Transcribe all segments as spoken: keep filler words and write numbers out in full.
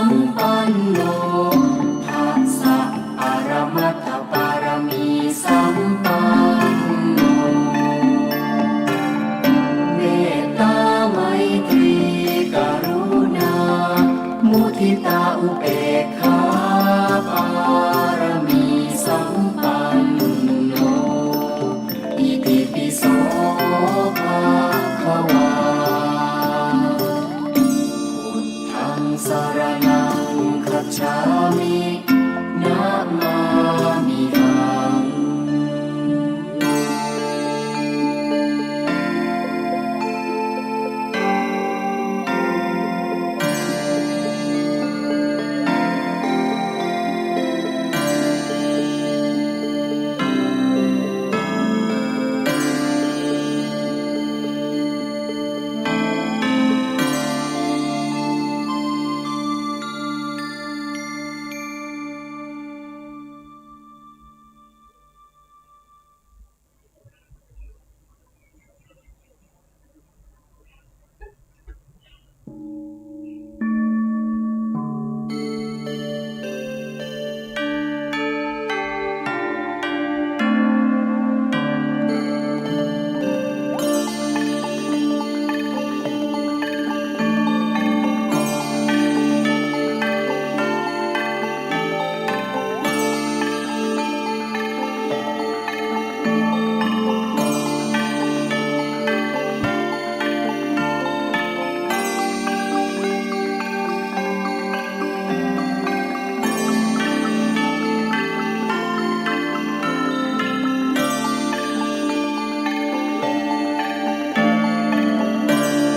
สัมปันโน ทัสสะปรมัตถปารมีสัมปันโน เมตตาไมตรีกรุณา มุทิตาอุเปกขาปารมีสัมปันโน อิติปิโสภะคะวา พุทธังสรณังคัจฉามิ นะมามิหัง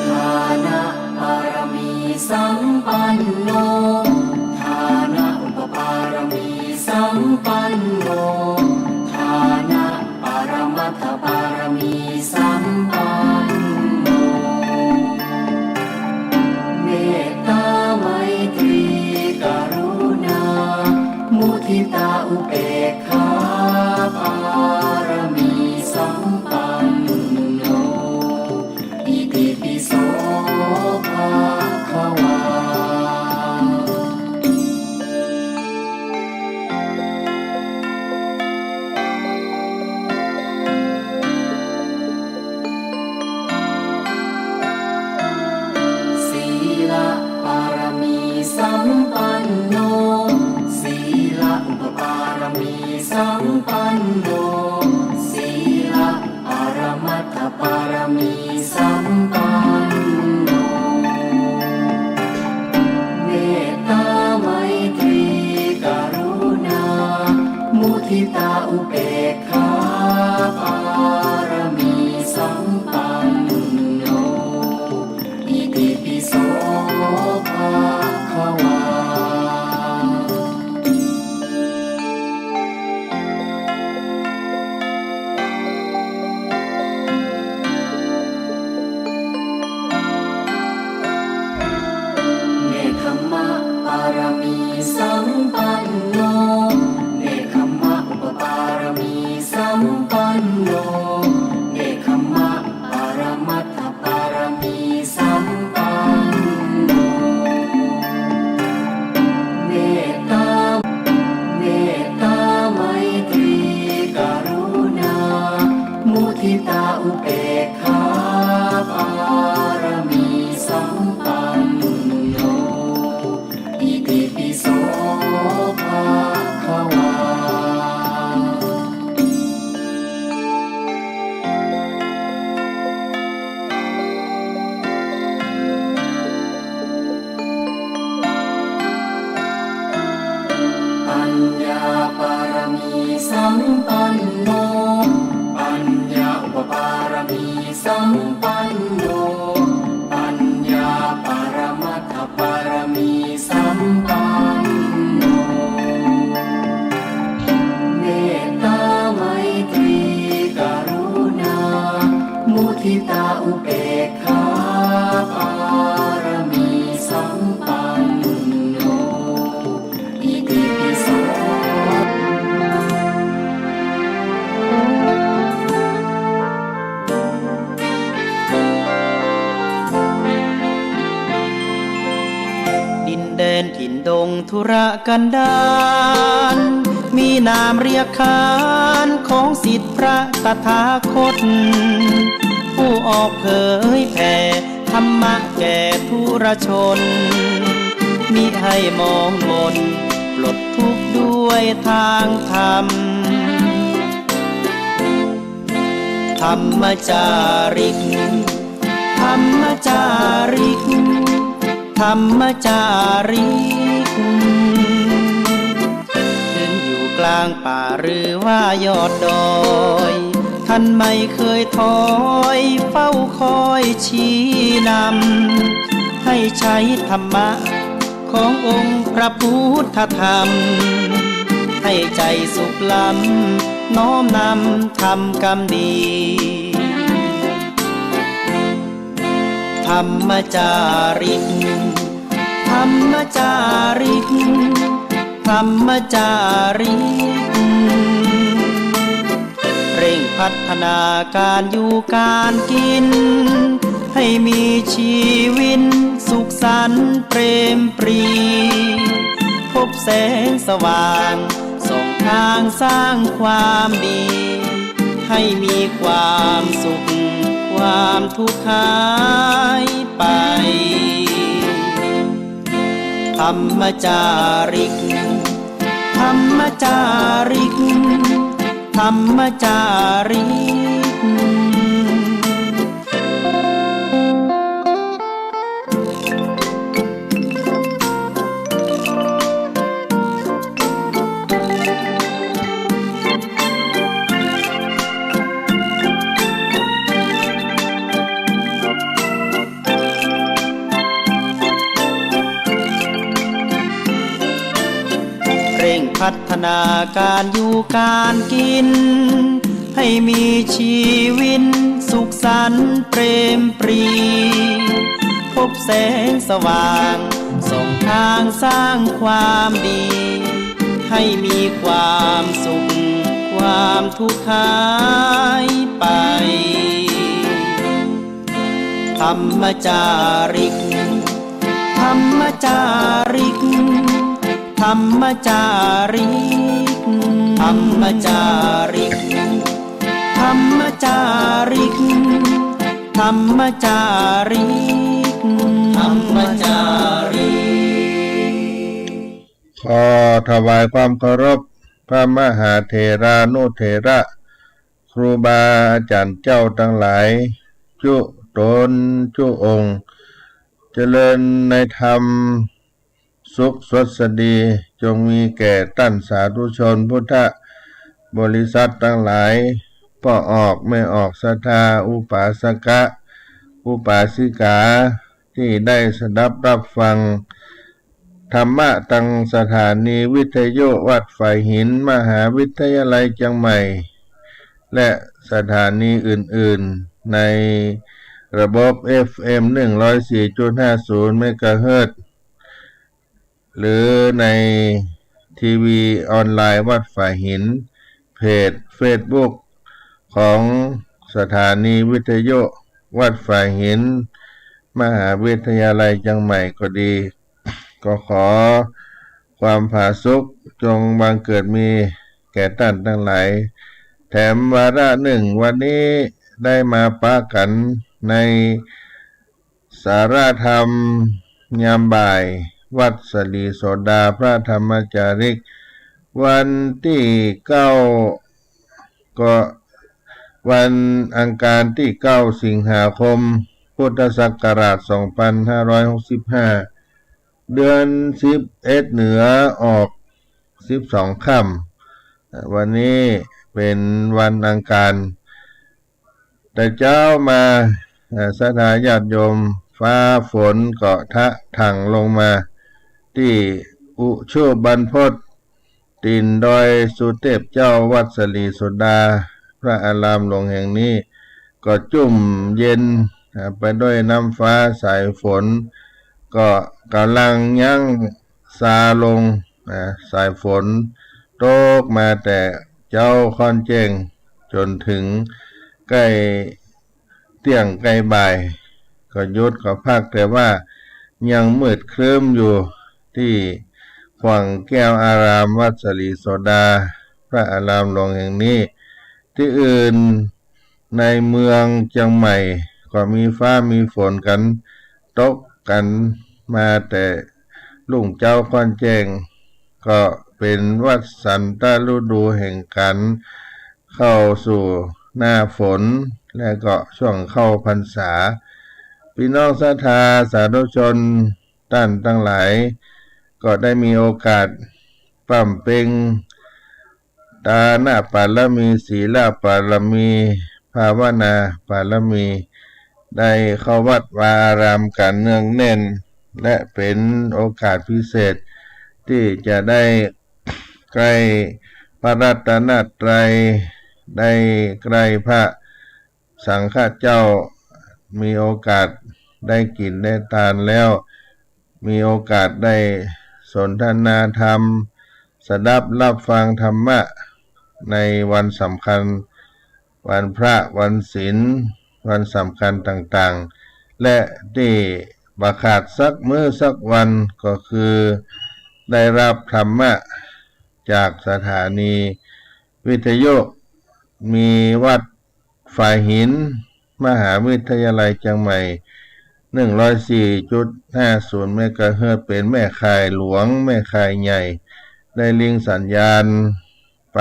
ทานะปารมีสัมปันโน ทานะอุปปารมีสัมปันโน ทานะปรมัตถปารมีสัมปันโน เมตตาไมตรีกรุณา มุทิตาอุเปกขาปารมีสัมปันโน อิติปิโสภะคะวา สีลปารมีสัมปันโน สีลอุปปารมีสัมปันโน สีลปรมัตถปารมีสัมปันโน เมตตาไมตรีกรุณา มุทิตาอุเปกขาปารมีสัมปันโน อิติปิโสภะคะวา เนกขัมมะปารมีสัมปันโน เนกขัมมะอุปปารมีสัมปันโน เนกขัมมะปรมัตถปารมีสัมปันโน เมตตา เมตตาไมตรีกรุณา มุทิตาอุเปกขาปารมีสัมปันโน อิติปิโสภะคะวา ปัญญาปารมีสัมปันโน ปัญญาอุปปารมีสัมปันโน ปัญญาปรมัตถปารมีสัมปันโน เมตตาไมตรีกรุณา มุทิตาอุเปกขาปารมีสัมปันโน อิติปิโส เม ดงทุรกันดาร มีนามเรียกขานของสิทธิพระตถาคต ผู้ออกเผยแผ่ธรรมะแก่ทุรชน มิให้มองมน ปลดทุกข์ด้วยทางธรรม ธรรมจาริก ธรรมจาริก ธรรมจาริก ถึงอยู่กลางป่าหรือว่ายอดดอย ท่านไม่เคยถอย เฝ้าคอยชี้นำ ให้ใช้ธรรมะ ขององค์พระพุทธธรรม ให้ใจสุขล้ำ น้อมนำทำกรรมดี ธรรมจาริก ธรรมจาริก ธรรมจาริก เร่งพัฒนาการอยู่การกิน ให้มีชีวินสุขสันต์เปรมปรี พบแสงสว่างส่องทางสร้างความดี ให้มีความสุขความทุกข์หายไป ธรรมจาริก ธรรมจาริก ธรรมจาริก เร่งพัฒนาการอยู่การกิน ให้มีชีวินสุขสันต์เปรมปรี พบแสงสว่างส่องทางสร้างความดี ให้มีความสุขความทุกข์หายไป ธรรมจาริก ธรรมจาริก ธรรมจาริก ธรรมจาริก ธรรมจาริก ธรรมจาริก ธรรมจาริก ขอถวายความเคารพพระมหาเถรานุเถระ ครูบาอาจ๋ารย์เจ้าตังหลาย จุ๊ต๋นจุ๊องค์ เจริญในธรรม สุขสวัสดี จงมีแก่ต้านสาธุชนพุทธบริษัทตังหลาย ป้อออกแม่ออกศรัทธา อุปาสกะ อุปาสิกา ตี้ได้สดับฮับฟัง ธรรมะตังสถานีวิทยุวัดฝายหิน มหาวิทยาลัยเจียงใหม่ และสถานีอื่นๆ ในระบบ เอฟเอ็ม หนึ่งร้อยสี่จุดห้าศูนย์ เมกะเฮิรตซ์ หรือในทีวีออนไลน์วัดฝายหิน เพจเฟซบุ๊กของสถานีวิทยุวัดฝายหิน มหาวิทยาลัยเจียงใหม่ก็ดี ก็ขอความผาสุกจงบังเกิดมีแก่ต้านตังหลาย แถมวาระหนึ่ง วันนี้ได้มาปะกั๋นในสาระธรรมยามบ่าย วัดสลีโสดาพระธรรมจาริก วันตี้เก้า ก็วันอังคารตี้เก้าสิงหาคม พุทธศักราชสองพันห้าร้อยหกสิบห้า เดือนสิบเอ็ดเหนือออกสิบสองค่ำ วันนี้เป๋นวันอังคาร แต่เจ๊ามา เอ่อ ศรัทธาญาติโยม ฟ้าฝนก็ทะถั่งลงมา ตี้อุชุบรรพต ตี๋นดอยสุเตพเจ้า วัดสลีโสดา พระอารามหลวงแห่งนี้ ก็จุ่มเย็น อ่า ไปด้วยน้ำฟ้าสายฝน ก็ก่ำลังยั้งซาลง อ่า สายฝนตกมาแต่เจ๊าค่อนแจ้ง จ๋นเถิงใก้เตี้ยงใก้บ่าย ก็หยุดก็พัก แต่ว่ายังมืดครึ้มอยู่ตี้ ขว่างแก้วอารามวัดสะหลีโสดา พระอารามหลวงแห่งนี้ ตี้อื่นในเมืองเจียงใหม่ก็มีฟ้ามีฝนกั๋น ตกกั๋นมาแต่รุ่งเจ๊าค่อนแจ้ง ก็เป๋นวสันตฤดูแห่งก๋านเข้าสู่หน้าฝน และก็ช่วงเข้าพรรษา ปี้น้องศรัทธาสาธุชนต้านตังหลาย ก็ได้มีโอกาสบำเพ็ญตานะบารมี ศีลบารมี ภาวนาบารมี ได้เข้าวัดวาอารามกั๋นเนืองแน่น และเป๋นโอกาสพิเศษตี้จะได้ใก้พระรัตนตรัย ได้ใก้พระสังฆเจ้า มีโอกาสได้กิ๋นได้ตานแล้ว มีโอกาสได้สนทนาธรรม สดับฮับฟังธรรมะในวันสำคัญ วันพระ วันศีล วันสำคัญต่างๆ และตี้บ่ขาดสักมื้อสักวันก็คือได้ฮับธรรมะจากสถานีวิทยุ มีวัดฝายหิน มหาวิทยาลัยเจียงใหม่ หนึ่งร้อยสี่จุดห้าศูนย์เมกะเฮิรตซ์ เป๋นแม่ข่ายหลวง แม่ข่ายใหญ่ ได้ลิงก์สัญญาณไป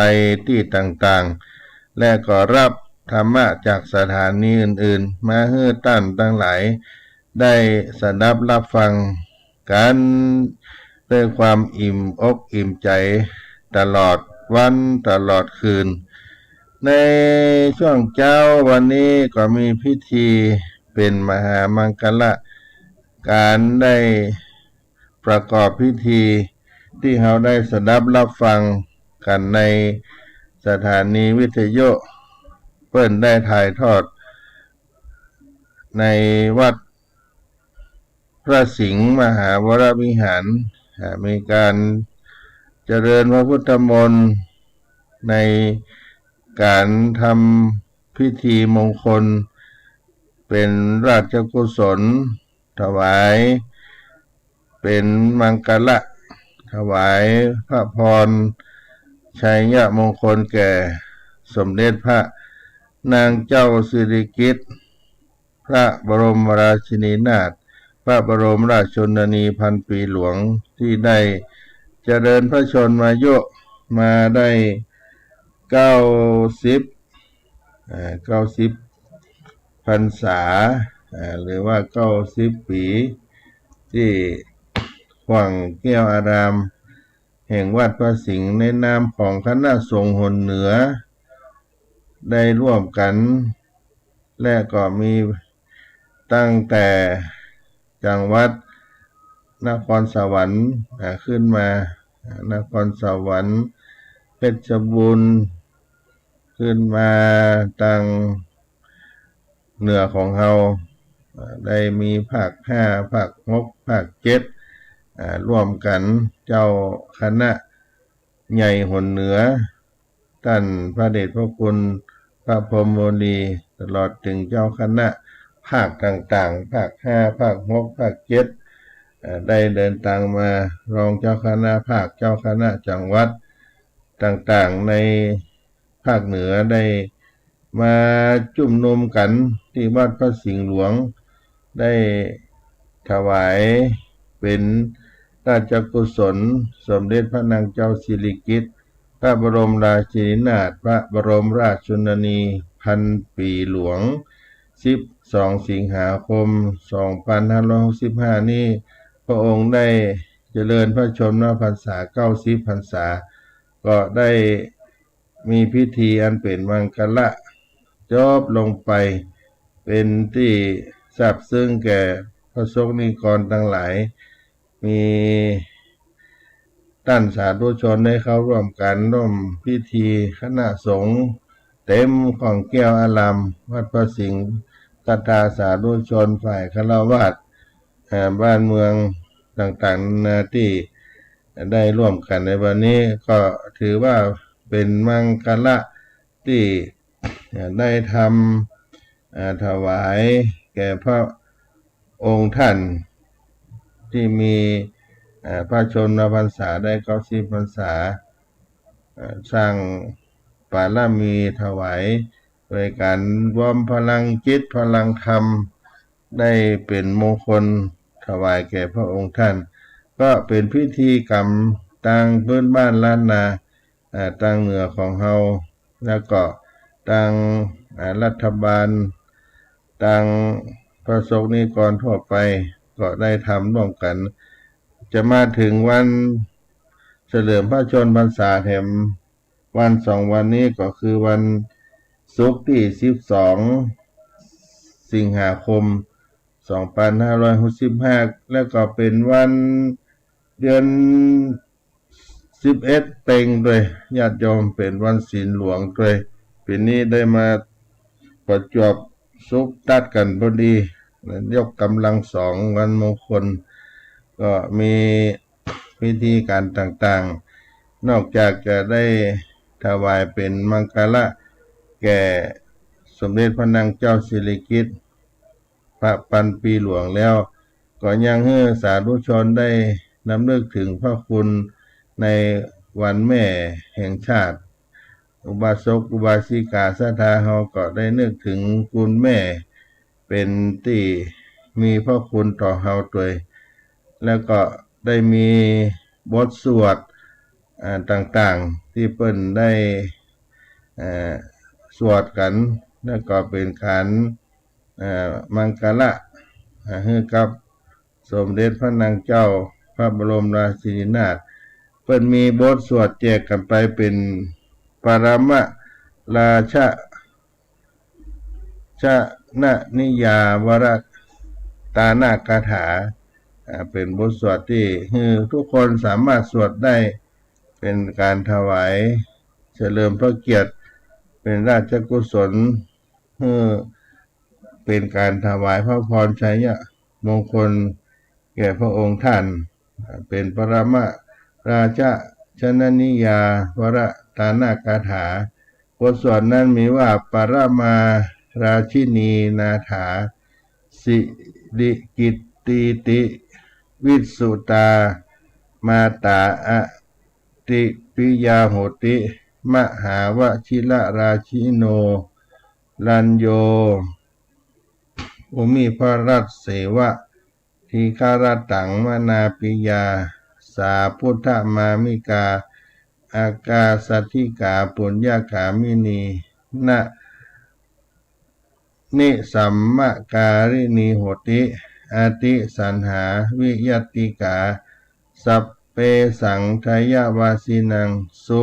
ตี้ต่างๆ และก็ฮับธรรมะจากสถานีอื่นๆ มาหื้อต้านตังหลายได้สดับฮับฟังกั๋นด้วยความอิ่มอกอิ่มใจ๋ตลอดวันตลอดคืน ในช่วงเจ๊าวันนี้ก็มีพิธีเป๋นมหามังคละก๋านได้ประกอบพิธีตี้เฮาได้สดับฮับฟังกั๋นในสถานีวิทยุ เปิ้นได้ถ่ายทอดในวัดพระสิงห์มหาวรวิหาร อ่า มีก๋านเจริญพระพุทธมนต์ในก๋านทำพิธีมงคล เป๋นราชกุศล ถวายเป๋นมังคละ ถวายพระพรชัยมงคลแก่สมเด็จพระนางเจ้าสิริกิติ์ พระบรมราชินีนาถ พระบรมราชชนนีพันปีหลวง ตี้ได้เจริญพระชนมายุมาได้เก้าสิบ อ่า เก้าสิบพรรษา อ่า หรือว่าเก้าสิบปี๋ ตี้ขว่างแก้วอารามแห่งวัดพระสิงห์ ในนามของคณะสงฆ์หนเหนือ ได้ร่วมกั๋น และก็มีตั้งแต่จังหวัดนครสวรรค์ อ่า ขึ้นมา อ่า นครสวรรค์ เพชรบูรณ์ ขึ้นมาตางเหนือของเฮา อ่า ได้มีภาคห้า ภาคหก ภาคเจ็ด อ่า ร่วมกั๋น เจ้าคณะใหญ่หนเหนือ ต้านพระเดชพระคุณพระพรหมมุนี ตลอดเถิงเจ้าคณะภาคต่างๆ ภาคห้า ภาคหก ภาคเจ็ด เอ่อ ได้เดินตางมา รองเจ้าคณะภาค เจ้าคณะจังหวัดต่างๆ ในภาคเหนือ ได้มาจุมนุมกั๋นตี้วัดพระสิงห์หลวง ได้ถวายเป๋นราชกุศลสมเด็จพระนางเจ้าสิริกิติ์ พระบรมราชินีนาถ พระบรมราชชนนีพันปีหลวง สิบสองสิงหาคม สองพันห้าร้อยหกสิบห้า นี้ พระองค์ได้เจริญพระชนมพรรษา เก้าสิบพรรษา ก็ได้ มีพิธีอันเป๋นมังคละจบลงไป เป๋นตี้ซาบซึ้งแก่พระสงฆ์นิกรตังหลาย มีต้านสาธุชนได้เข้าร่วมกั๋นร่วมพิธี คณะสงฆ์เต็มขว่างแก้วอารามวัดพระสิงห์ ศรัทธาสาธุชนฝ่ายฆราวาส เอ่อ บ้านเมืองต่างๆ นานาตี้ ได้ร่วมกั๋นในวันนี้ ก็ถือว่าเป๋นมังคละตี้ เอ่อ ได้ทำ เอ่อ ถวายแก่พระองค์ท่าน ตี้มี เอ่อ พระชนมพรรษาได้เก้าสิบพรรษา เอ่อ สร้างบารมีถวาย โดยก๋านรวมพลังจิตพลังธรรม ได้เป๋นมงคลถวายแก่พระองค์ท่าน ก็เป๋นพิธีกรรมตางพื้นบ้านล้านนา เอ่อ ตางเหนือของเฮา แล้วก็ตาง อ่า รัฐบาล ตางพระสงฆ์นิกรทั่วไป ก็ได้ทำร่วมกั๋น จะมาเถิงวันเฉลิมพระชนมพรรษาแถมวันสองวันนี้ ก็คือวันศุกร์ตี้สิบสองสิงหาคมสองปันห้าร้อยหกสิบห้า แล้วก็เป๋นวันเดือน สิบเอ็ดเต็งตวย ญาติโยม เป๋นวันศีลหลวงตวย ปี๋นี้ได้มาประจวบสุขตัดกั๋นพอดี ยกก๋ำลังสองวันมงคล ก็มีพิธีก๋านต่างๆ นอกจากจะได้ถวายเป๋นมังคละแก่สมเด็จพระนางเจ้าสิริกิติ์ พระปันปีหลวงแล้ว ก็ยังหื้อสาธุชนได้รำลึกเถิงพระคุณในวันแม่แห่งชาติ อุบาสกอุบาสิกาศรัทธาเฮาก็ได้นึกเถิงคุณแม่เป๋นตี้มีพระคุณต่อเฮาตวย แล้วก็ได้มีบทสวด อ่า ต่างๆ ตี้เปิ้นได้ เอ่อ สวดกั๋น แล้วก็เป๋นก๋าน เอ่อ มังคละ อ่า หื้อกับสมเด็จพระนางเจ้าพระบรมราชินีนาถ เปิ้นมีบทสวดแจกกั๋นไปเป๋นปรมราชชนนิยาวรตานคาถา อ่า เป๋นบทสวดตี้หื้อทุกคนสามารถสวดได้ เป๋นก๋านถวายเฉลิมพระเกียรติ เป๋นราชกุศล หื้อ เป๋นก๋านถวายพระพรชัยมงคลแก่พระองค์ท่าน เป๋นปรมราชชนนิยาวรตานคาถา บทสวดนั้นมีว่า ปรมาราชินีนาถา สิริกิตติติวิสสุตา มาตาอติปิยาโหติ มหาวชิรราชิโน รัญโญ อุมิภรัตเสวะ ทิครตังมนาปิยา สาพุทธมามิกา อากาสติกา ปุญญกามินี นะ นิสัมมการิณีโหติ อติสันหาวิยติกา สัพเพสังทยวาสินัง สุ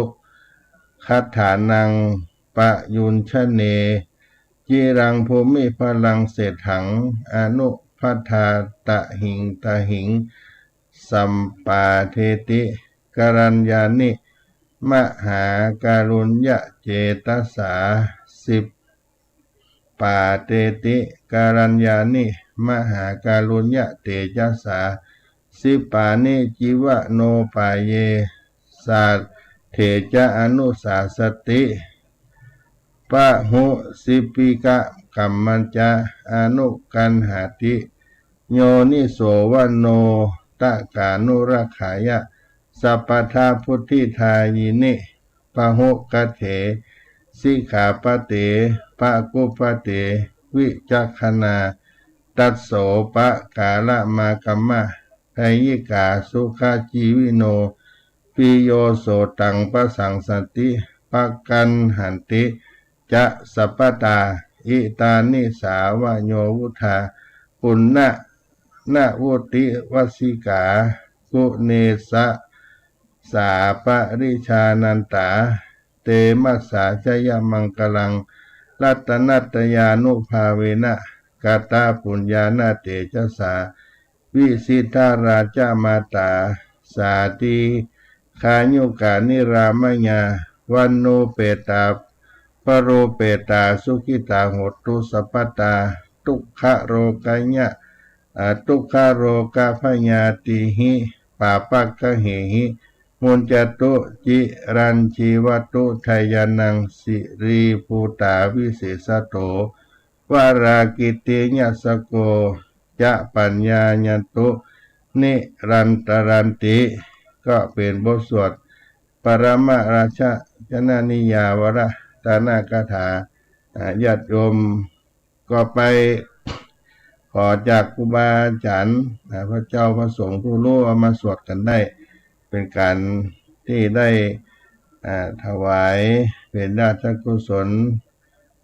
ขัฏฐานัง ปะยุญชเน จิรังภูมิพลังเศรษฐัง อนุพัฏฐาตะหิงตะหิง สัมปาเทติ กรัญญานิ มหาการุญญเจตสา สิปปาเทติ กรัญญานิ มหาการุญญเตจสา สิปปานิจิวโนปาเย สาเถจะอนุสาสติ ปะหุสิปปิกกัมมัญจะ อนุกัณหาติ โยนิโสวโนตกานุรักขายะ สัพพทาพุทธิทายินิ ปะหุกเถ สิกขาปะเต ปะกุปปะเต วิจักขณา ตัสโสปะการะมากัมมะ ไทยิกาสุขจีวิโน ปิโยโสตังปะสังสันติ ปะกัณหันติจะสัพพตา อิตานิสาวโยวุธา ปุณณะนวุติวสสิกา กุเณสสาปริชานันตา เตมสสาจยมังคลัง รัตนัตตยานุภาเวนะ กตปุญญาณเตจสา วิสิทธาราชมาตา สาทีฆายุกานิรามยา วัณโณเปตาปโรเปตา สุขิตาโหตุสัพพตา ทุกขโรกะยะ อ่า ทุกขโรกะพยาธิหิ ปาปะกะเหหิ มุญจตุ จิรัญจีวตุ ไทยานัง สิริภูตาวิเสสโต วรากิติยสโก จะปัญญายันตุ นิรันตรันติ ก็เป๋นบทสวดปรมราชชนนิยาวรตนคาถา อ่า ญาติโยมก็ไปขอจากครูบาอาจ๋ารย์ อ่า พระเจ้าพระสงฆ์ผู้ฮู้เอามาสวดกั๋นได้ เป๋นก๋านตี้ได้ อ่า ถวายเป๋นราชกุศล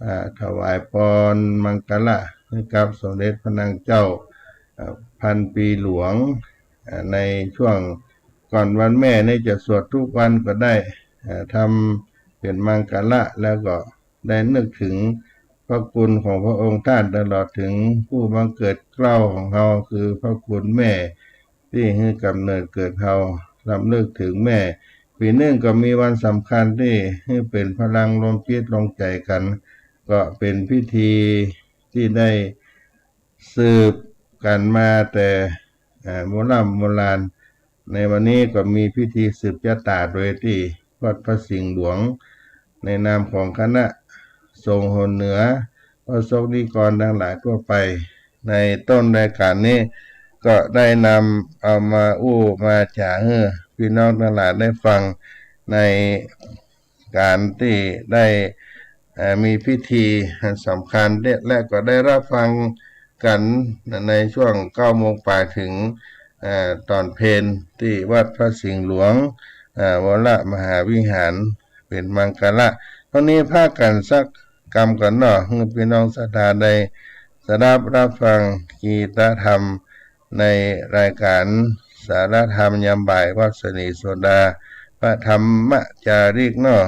อ่า ถวายปอนมังคละหื้อกับสมเด็จพระนางเจ้า อ่า พันปีหลวง อ่า ในช่วงก่อนวันแม่นี่จะสวดกู้วันก็ได้ อ่า ทำเป๋นมังคละ แล้วก็ได้นึกเถิงพระคุณของพระองค์ต้านตลอดเถิงผู้บังเกิดเกล้าของเฮา คือพระคุณแม่ตี้หื้อก๋ำเนิดเกิดเฮา รำลึกเถิงแม่ ปี๋นึ่งก็มีวันสำคัญตี้หื้อเป๋นพลังรวมจิตรวมใจ๋กั๋น ก็เป๋นพิธีตี้ได้สืบกั๋นมาแต่ อ่า โบร่ำโบราณ ในวันนี้ก็มีพิธีสืบจะต๋าโดยตี้วัดพระสิงห์หลวง ในนามของคณะสงฆ์หนเหนือ พระสงฆ์นิกรตังหลายทั่วไป ในต้นรายก๋านนี้ก็ได้นำเอามาอู้มาจ๋าหื้อปี้น้องตังหลายได้ฟัง ในก๋านตี้ได้ เอ่อ มีพิธีอันสำคัญเนี่ย และก็ได้ฮับฟังกั๋นในช่วงเก้าโมงป๋ายเถิง เอ่อ ต๋อนเพลตี้วัดพระสิงห์หลวง เอ่อ วรมหาวิหาร เป๋นมังคละ เต้านี้พากั๋นสักกำก่อนเนาะ หื้อปี้น้องศรัทธาได้สดับฮับฟังกีตธรรม ในรายก๋านสารธรรมยามบ่าย วัสนีโสดา พระธรรมจาริกเนาะ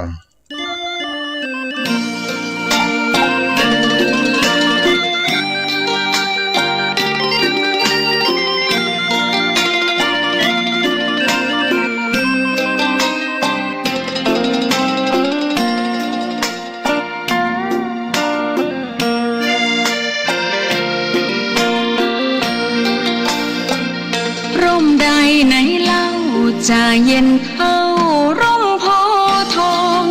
ร่มใดไหนเล่าจะเย็นเท่าร่มโพธิ์ทอง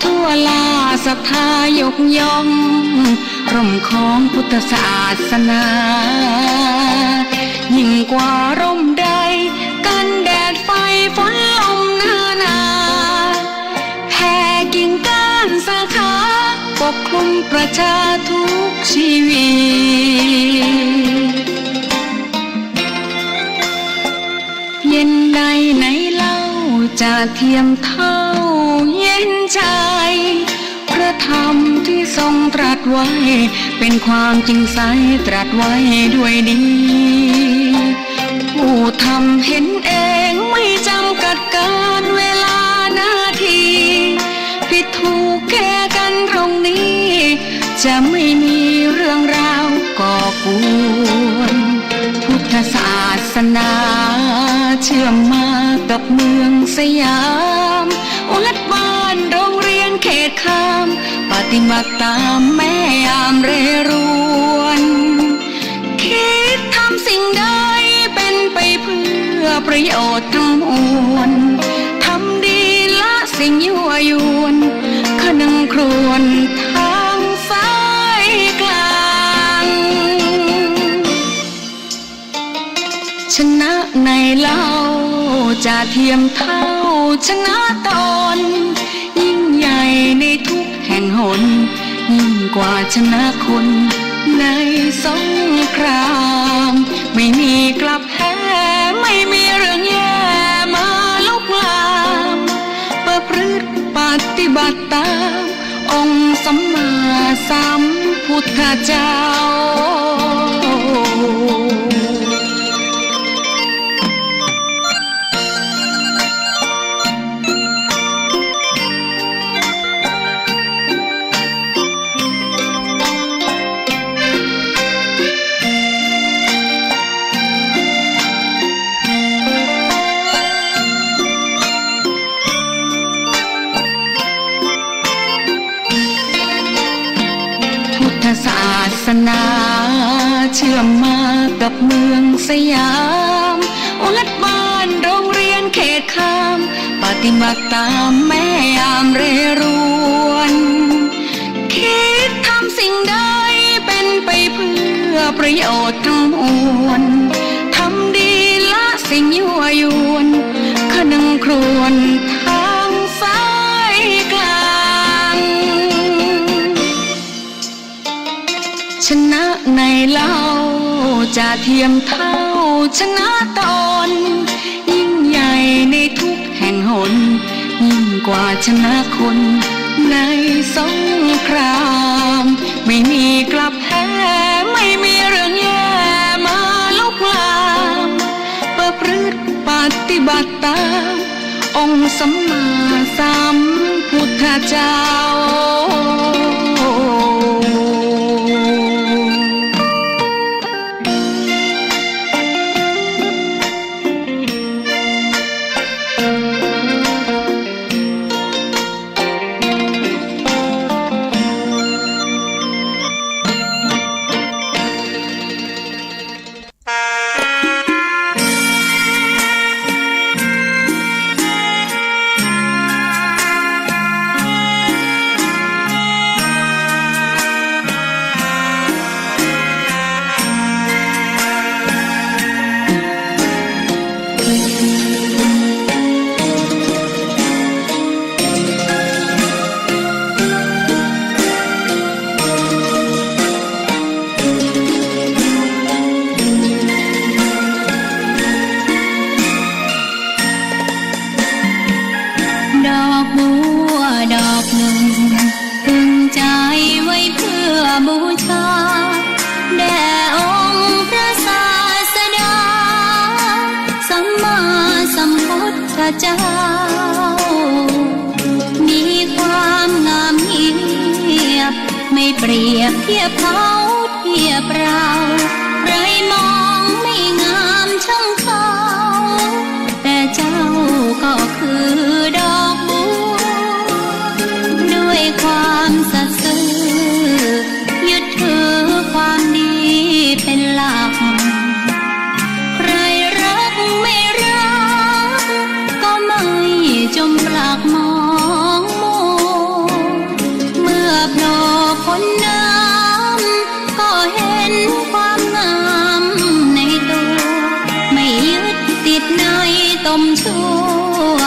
ทั่วลาศรัทธายกย่อง ร่มของพุทธศาสนา ยิ่งกว่าร่มใด กันแดดไฟฝนลมนานา แผ่กิ่งก้านสาขา ปกคลุมประชาทุกชีวิต เย็นใดไหนเล่าจะเทียมเท่าเย็นใจ พระธรรมที่ทรงตรัสไว้ เป็นความจริงใสตรัสไว้ด้วยดี ผู้ทำเห็นเองไม่จำกัดกาลเวลานาที ผิดถูกแก้กันตรงนี้ จะไม่มีเรื่องราวก่อกวน พุทธศาสนาเชื่อมมากับเมืองสยาม วัดบ้านโรงเรียนเขตคาม ปฏิบัติตามแม่ยามเรรวน คิดทำสิ่งใดเป็นไปเพื่อประโยชน์ทั้งมวล ทำดีละสิ่งยั่วยวน คะนึงครวญทางสายกลาง ชนะไหนเล่าจะเทียมเท่าชนะตน ยิ่งใหญ่ในทุกแห่งหน ยิ่งกว่าชนะคนในสงคราม ไม่มีกลับแพ้ ไม่มีเรื่องแย่มาลุกลาม ประพฤติปฏิบัติตาม องค์สัมมาสัมพุทธเจ้า พุทธศาสนาเชื่อมมากับเมืองสยาม วัดบ้านโรงเรียนเขตคาม ปฏิบัติตามแม่ยามเรรวน คิดทำสิ่งใดเป็นไปเพื่อประโยชน์ทั้งมวล ทำดีละ สิ่งยั่วยวน คะนึงครวญทางสายกลาง ชนะไหนเล่าจะเทียมเท่าชนะตน ยิ่งใหญ่ในทุกแห่งหน ยิ่งกว่าชนะคนในสงคราม ไม่มีกลับแพ้ ไม่มีเรื่องแย่มาลุกลาม ประพฤติปฏิบัติตาม องค์สัมมาสัมพุทธเจ้า ดอกบัวดอกหนึ่ง ตึงใจไว้เพื่อบูชา แด่องค์พระศาสดา สัมมาสัมพุทธเจ้า มีความงามเงียบ ไม่เปรียบเทียบเขาเทียบเรา ใครมองไม่งามช่างเขา แต่เจ้าก็คือดอกบัว ด้วยความสัตย์ซื่อ ยึดถือความดีเป็นหลัก ใครรักไม่รัก ก็ไม่จมปลักมองมัว เมื่อโผล่พ้นน้ำ ก็เห็นความงามในตัว ไม่ยึดติดในตมชั่ว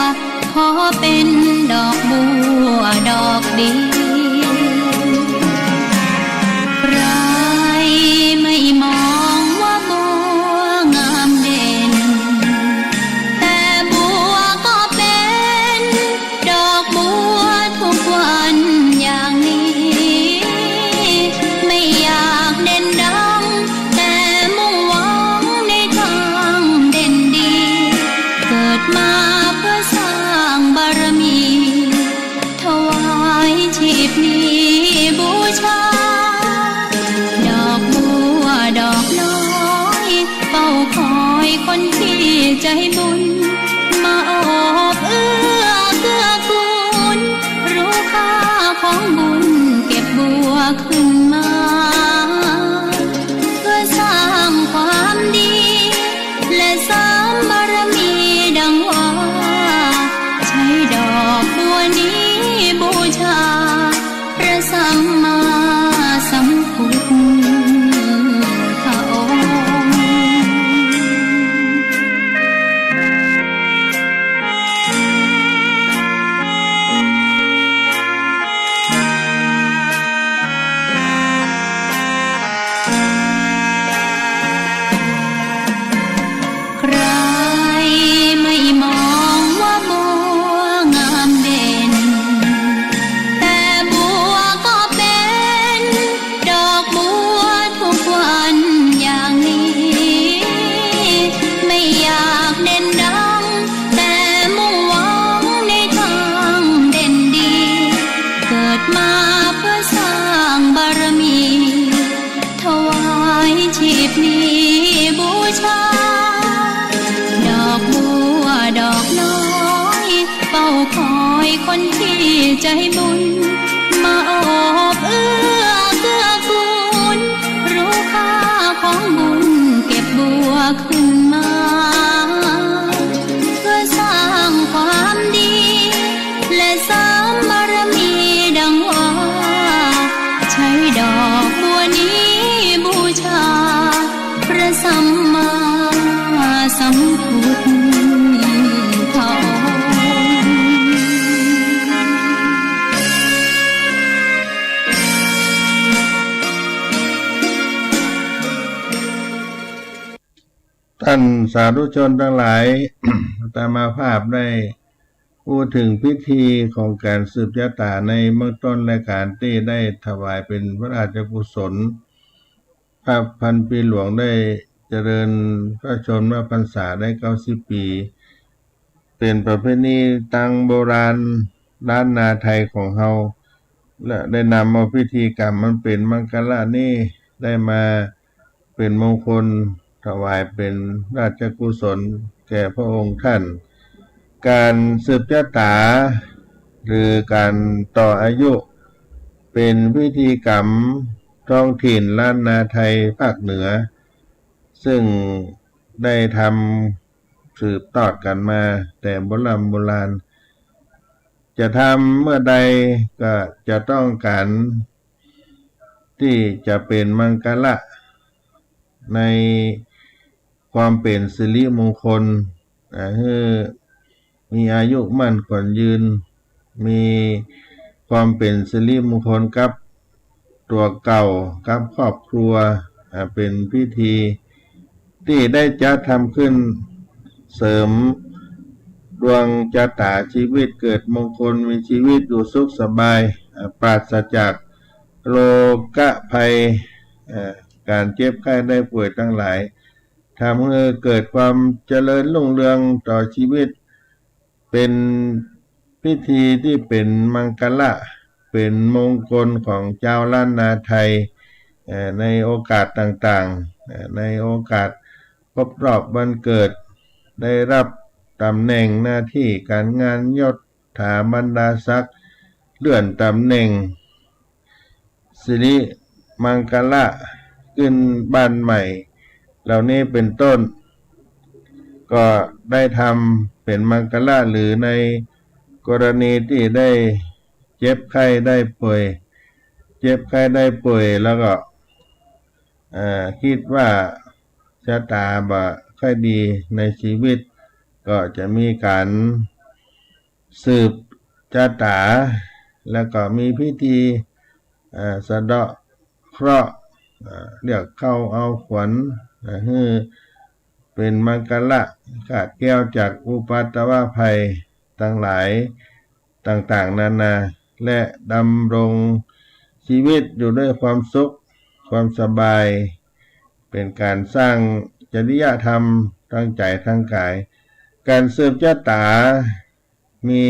ขอเป็นดอกบัวดอกเดียว ใครไม่มองว่าบัวงามเด่น แต่บัวก็เป็น ดอกบัวทุกวันอย่างนี้ ไม่อยากเด่นดัง แต่มุ่งหวังในทางเด่นดี เกิดมาเพื่อสร้างบารมี ถวายชีพนี้บูชา ดอกบัวดอกน้อย เฝ้าคอยคนที่ใจบุญ มาโอบเอื้อเกื้อกูล รู้ค่าของบุญเก็บบัวขึ้นมา เพื่อสร้างความดี และเสริมบารมีดังว่า ใช้ดอกบัวนี้บูชา พระสัมมาสัมพุทธพระองค์ ใครไม่มองว่าบัวงามเด่น แต่บัวก็เป็นดอกบัวทุกวันอย่างนี้ ไม่อยากเด่นดัง แต่มุ่งหวังในทางเด่นดี เกิดมาเพื่อสร้างบารมี ถวายชีพนี้บูชา ดอกบัวดอกน้อย เฝ้าคอยคนที่ใจบุญ มาโอบเอื้อเกื้อกูล รู้ค่าของบุญเก็บบัวขึ้นมา เพื่อสร้างความดี และเสริมบารมีดังว่า ใช้ดอกบัวนี้บูชา พระสัมมาสัมพุท านสาธุชนตังหลาย อาตมาภาพได้อู้เถิงพิธีของก๋านสืบจะต๋าในเบื้องต้น และก๋านตี้ได้ถวายเป๋นพระราชกุศล พระพันปี๋หลวงได้เจริญพระชนมพรรษาได้เก้าสิบปี๋ เป๋นประเพณีตางโบราณล้านนาไทยของเฮา และได้นำเอาพิธีกรรมอันเป๋นมังคละนี้ได้มาเป๋นมงคลถวายเป๋นราชกุศลแก่พระองค์ท่าน ก๋านสืบจะต๋าหรือก๋านต่ออายุ เป๋นพิธีกรรมท้องถิ่นล้านนาไทยภาคเหนือ ซึ่งได้ทำสืบทอดกั๋นมาแต่โบร่ำโบราณ จะทำเมื่อใดก็จะต้องก๋านตี้จะเป๋นมังคละในความเป๋นสิริมงคล อ่า หื้อมีอายุมั่นขวัญยืน มีความเป๋นสิริมงคลกับตั๋วเก่า กับครอบครัว อ่า เป๋นพิธีตี้ได้จัดทำขึ้นเสริมดวงจะต๋าชีวิตเกิดมงคล มีชีวิตอยู่สุขสบาย อ่า ปราศจากโรคภัย อ่า ก๋านเจ็บไข้ได้ป่วยตังหลาย ทำหื้อเกิดความเจริญรุ่งเรืองต่อชีวิต เป๋นพิธีตี้เป๋นมังคละ เป๋นมงคลของจาวล้านนาไทย เอ่อ ในโอกาสต่างๆ เอ่อ ในโอกาสครบรอบวันเกิด ได้รับต๋ำแหน่งหน้าตี้ก๋านงาน ยศถาบรรดาศักดิ์ เลื่อนต๋ำแหน่ง สิริมังคละ ขึ้นบ้านใหม่ เหล่านี้เป๋นต้น ก็ได้ทำเป๋นมังคละ หรือในกรณีตี้ได้เจ็บไข้ได้ป่วย เจ็บไข้ได้ป่วยแล้วก็ เอ่อ กึ๊ดว่าจะต๋าบ่ค่อยดีในชีวิต ก็จะมีก๋าน สืบจะต๋า แล้วก็มีพิธี เอ่อ สะเดาะเคราะห์ เอ่อ เรียกเข้าเอาขวัญ เอ่อ หื้อเป๋นมังคละ ขาดแคล้วจากอุปัทวะภัยตังหลายต่างๆ นานา และดำรงชีวิตอยู่ด้วยความสุข ความสบาย เป๋นก๋านสร้างจริยธรรมตางใจ๋ตางกาย ก๋านสืบจะต๋า มี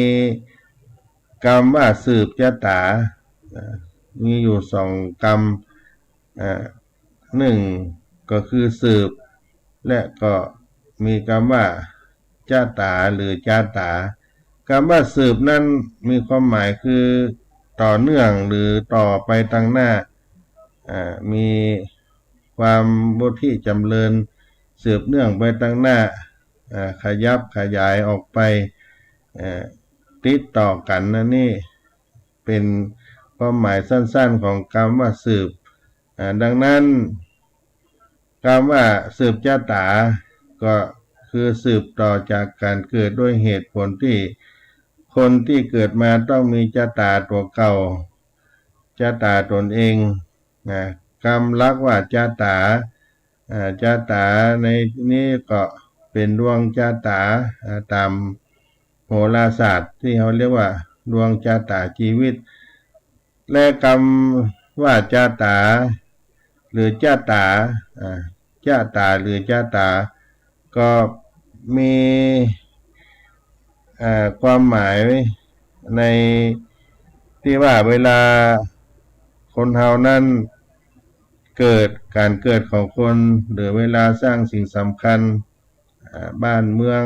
กำว่าสืบจะต๋า อ่า มีอยู่สองกำ อ่า นึ่งก็คือสืบ และก็มีกำว่าจะต๋าหรือจะต๋า กำว่าสืบนั้นมีความหมายคือต่อเนื่องหรือต่อไปตางหน้า อ่า มีความวุฒิจ๋ำเริญ สืบเนื่องไปตางหน้า อ่า ขยับขยายออกไป เอ่อ ติดต่อกั๋น อันนี้เป๋นความหมายสั้นๆ ของกำว่าสืบ อ่า ดังนั้น กำว่าสืบจะต๋า ก็คือสืบต่อจากก๋านเกิดด้วยเหตุผลตี้คนตี้เกิดมาต้องมีจะต๋าตั๋วเก่า จะต๋าตนเอง นะ กำหลักว่าจะต๋า อ่า จะต๋าในนี้ก็เป๋นดวงจะต๋า อ่า ต๋ามโหราศาสตร์ตี้เขาเรียกว่าดวงจะต๋าชีวิต และกำว่าจะต๋าหรือจะต๋า อ่า จะต๋าหรือจะต๋า ก็มี อ่า ความหมายในตี้ว่าเวลาคนเฮานั้นเกิด ก๋านเกิดของคน หรือเวลาสร้างสิ่งสำคัญ อ่า บ้านเมือง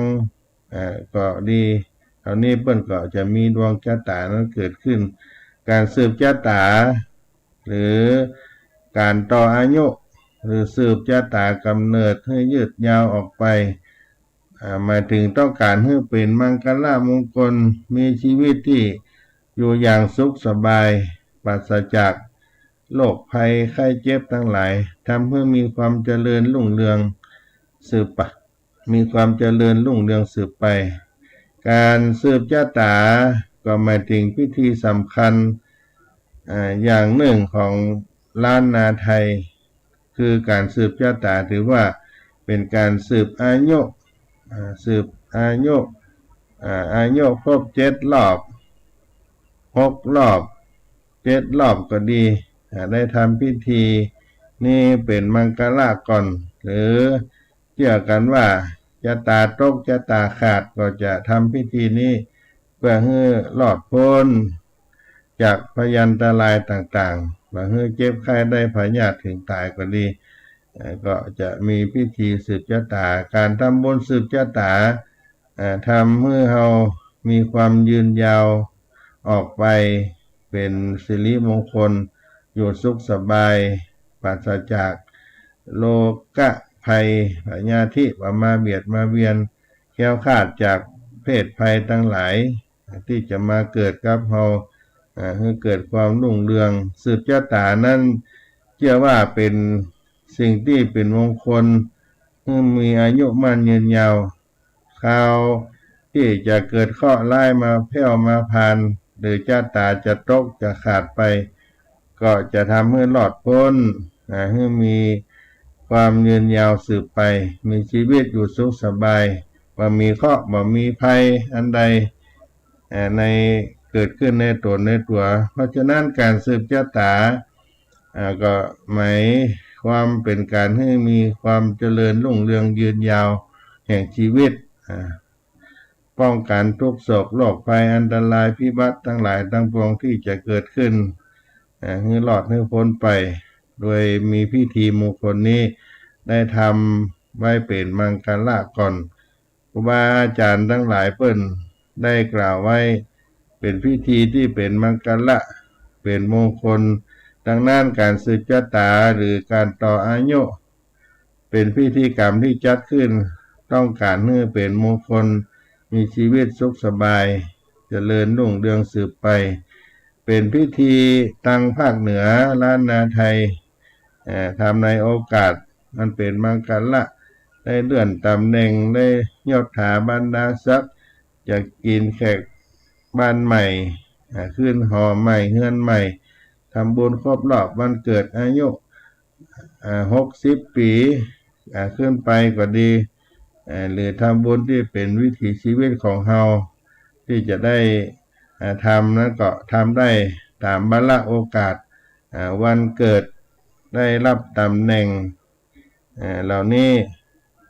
อ่า ก็ดี คราวนี้เปิ้นก็จะมีดวงจะต๋านั้นเกิดขึ้น ก๋านสืบจะต๋า หรือก๋านต่ออายุ หรือสืบจะต๋ากำเนิดหื้อยืดยาวออกไป อ่า หมายเถิงต้องก๋านหื้อเป๋นมังคละมงคล มีชีวิตตี้อยู่อย่างสุขสบาย ปราศจากโรคภัยไข้เจ็บตังหลาย ทำหื้อมีความเจริญรุ่งเรืองสืบไป มีความเจริญรุ่งเรืองสืบไป ก๋านสืบจะต๋าก็หมายเถิงพิธีสำคัญ อ่า อย่างนึ่งของล้านนาไทย คือก๋านสืบจะต๋า ถือว่า เป็นก๋านสืบอายุ อ่า สืบอายุ อ่า อายุครบเจ็ดรอบ หกรอบ เจ็ดรอบก็ดี อ่า ได้ทำพิธีนี้เป็นมังคละก่อน หรือเจื้อกั๋นว่าจะต๋าตกจะต๋าขาดก็จะทำพิธีนี้ เปื้อหื้อรอดป๊นจากพยันตรายต่างๆ บ่หื้อเจ็บไข้ได้พยาธิเถิงต๋ายก็ดี เอ่อ ก็จะมีพิธีสืบจะต๋า ก๋านทำบุญสืบจะต๋า เอ่อ ทำหื้อเฮามีความยืนยาวออกไป เป๋นสิริมงคล อยู่สุขสบาย ปราศจากโรคภัยพยาธิ บ่มาเบียดมาเวียน แคล้วคลาดจากเพศภัยตังหลายตี้จะมาเกิดกับเฮา อ่า หื้อเกิดความรุ่งเรือง สืบจะต๋านั้น เจื้อว่าเป๋นสิ่งตี้เป๋นมงคล หื้อมีอายุมั่นยืนยาว คราวตี้จะเกิดเคราะห์ร้ายมาแผ่วมาผ่าน หรือจะต๋าจะตกจะขาดไป ก็จะทำหื้อรอดป๊น อ่า หื้อมีความยืนยาวสืบไป มีชีวิตอยู่สุขสบาย บ่มีเคราะห์ บ่มีภัยอันใด อ่า ใน เกิดขึ้นในต๋นในตั๋ว เพราะฉะนั้นก๋านสืบจะต๋า อ่า ก็หมายความเป๋นก๋านหื้อมีความเจริญรุ่งเรืองยืนยาวแห่งชีวิต อ่า ป้องกั๋นทุกข์โศกโรคภัยอันตรายพิบัติตังหลายตังปวงตี้จะเกิดขึ้น อ่า หื้อรอดหื้อป๊นไป โดยมีพิธีมงคลนี้ได้ทำไว้เป๋นมังคละก่อน ครูบาอาจ๋ารย์ตังหลายเปิ้นได้กล่าวไว้ เป๋นพิธีตี้เป๋นมังคละ เป๋นมงคล ดังนั้นก๋านสืบจะต๋าหรือก๋านต่ออายุ เป๋นพิธีกรรมตี้จัดขึ้น ต้องก๋านหื้อเป๋นมงคล มีชีวิตสุขสบาย เจริญรุ่งเรืองสืบไป เป๋นพิธีตางภาคเหนือล้านนาไทย เอ่อ ทำในโอกาสอันเป๋นมังคละ ได้เลื่อนต๋ำแหน่ง ได้ยศถาบรรดาศักดิ์ จะกิ๋นแขกบ้านใหม่ อ่า ขึ้นหอใหม่เฮือนใหม่ ทำบุญครบรอบวันเกิดอายุ อ่า หกสิบปี๋ อ่า ขึ้นไปก็ดี อ่า หรือทำบุญตี้เป๋นวิถีชีวิตของเฮา ตี้จะได้ อ่า ทำนั้นก็ทำได้ต๋ามวาระโอกาส อ่า วันเกิด ได้รับต๋ำแหน่ง อ่า เหล่านี้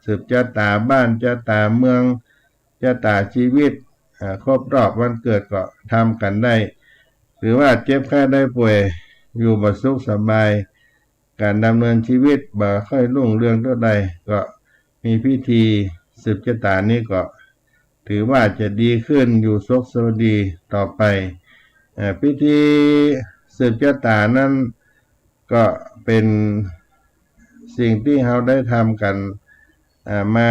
สืบจะต๋าบ้านจะต๋าเมือง จะต๋าชีวิต อ่า ครบรอบวันเกิดก็ทำกั๋นได้ หรือว่าเจ็บไข้ได้ป่วย อยู่บ่สุขสบาย ก๋านดำเนินชีวิตบ่ค่อยรุ่งเรืองเต้าใด ก็มีพิธีสืบจะต๋านี้ก็ ถือว่าจะดีขึ้นอยู่สุขสวัสดีต่อไป เอ่อ พิธีสืบจะต๋านั้นก็เป๋นสิ่งตี้เฮาได้ทำกั๋น อ่า มา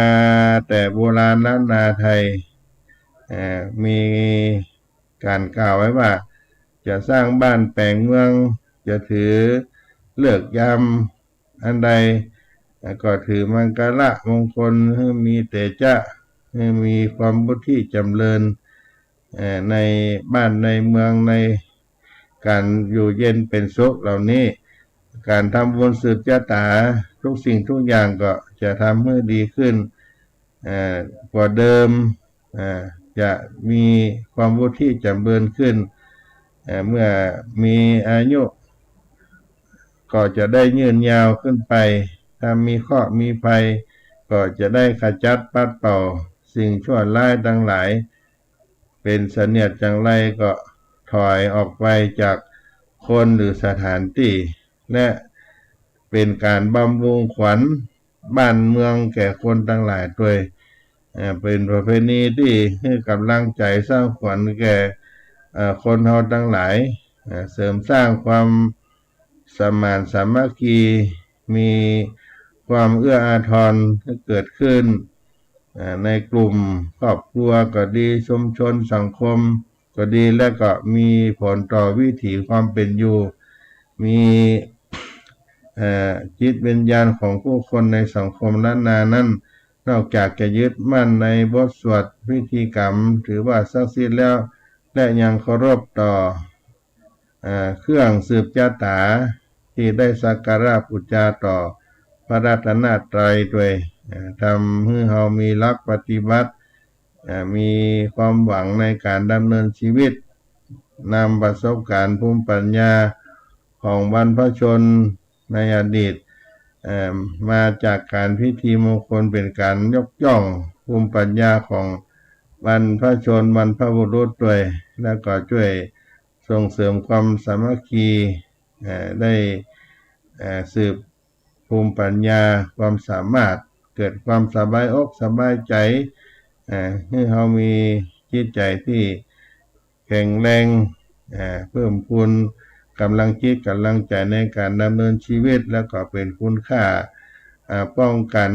แต่โบราณล้านนาไทย เอ่อ มีก๋านกล่าวไว้ว่า จะสร้างบ้านแป๋งเมือง จะถือฤกษ์ยามอันใด ก็ถือมังคละมงคล หื้อมีเตจะ หื้อมีความวุฒิจ๋ำเริญ เอ่อ ในบ้านในเมือง ในก๋านอยู่เย็นเป๋นสุขเหล่านี้ ก๋านทำบุญสืบจะต๋าทุกสิ่งทุกอย่างก็จะทำหื้อดีขึ้น เอ่อ กว่าเดิม อ่า จะมีความวุฒิจ๋ำเริญขึ้น เอ่อ เมื่อมีอายุ ก็จะได้ยืนยาวขึ้นไป ถ้ามีเคราะห์มีภัย ก็จะได้ขจัดปัดเป่าสิ่งชั่วร้ายตังหลาย เป๋นเสนียดจังไรก็ถอยออกไปจากคนหรือสถานตี้ และเป๋นก๋านบำรุงขวัญบ้านเมืองแก่คนตังหลายตวย เอ่อ เป๋นประเพณีตี้หื้อก๋ำลังใจ๋สร้างขวัญแก่ เอ่อ คนเฮาตังหลาย เอ่อ เสริมสร้างความสมานสามัคคี มีความเอื้ออาทรหื้อเกิดขึ้น เอ่อ ในกลุ่มครอบครัวก็ดี ชุมชนสังคมก็ดี และก็มีผลต่อวิถีความเป๋นอยู่ มี เอ่อ จิตวิญญาณของผู้คนในสังคมล้านนานั้น นอกจากจะยึดมั่นในบทสวดพิธีกรรม ถือว่าศักดิ์สิทธิ์แล้ว และยังเคารพต่อ เอ่อ เครื่องสืบจะต๋า ตี้ได้สักการะปู๋จาต่อพระรัตนตรัยตวย เอ่อ ทำหื้อเฮามีหลักปฏิบัติ เอ่อ มีความหวังในก๋านดำเนินชีวิต นำประสบก๋ารณ์ภูมิปัญญาของบรรพชนในอดีต เอ่อ มาจากก๋านพิธีมงคล เป๋นก๋านยกย่องภูมิปัญญาของบรรพชนบรรพบุรุษตวย แล้วก็จ้วยส่งเสริมความสามัคคี เอ่อ ได้ เอ่อ สืบภูมิปัญญาความสามารถ เกิดความสบายอกสบายใจ๋ เอ่อ หื้อเฮามีจิตใจ๋ตี้แข็งแรง เอ่อ เพิ่มพูนก๋ำลังจิตก๋ำลังใจ๋ในก๋านดำเนินชีวิต แล้วก็เป๋นคุณค่า เอ่อ ป้องกั๋น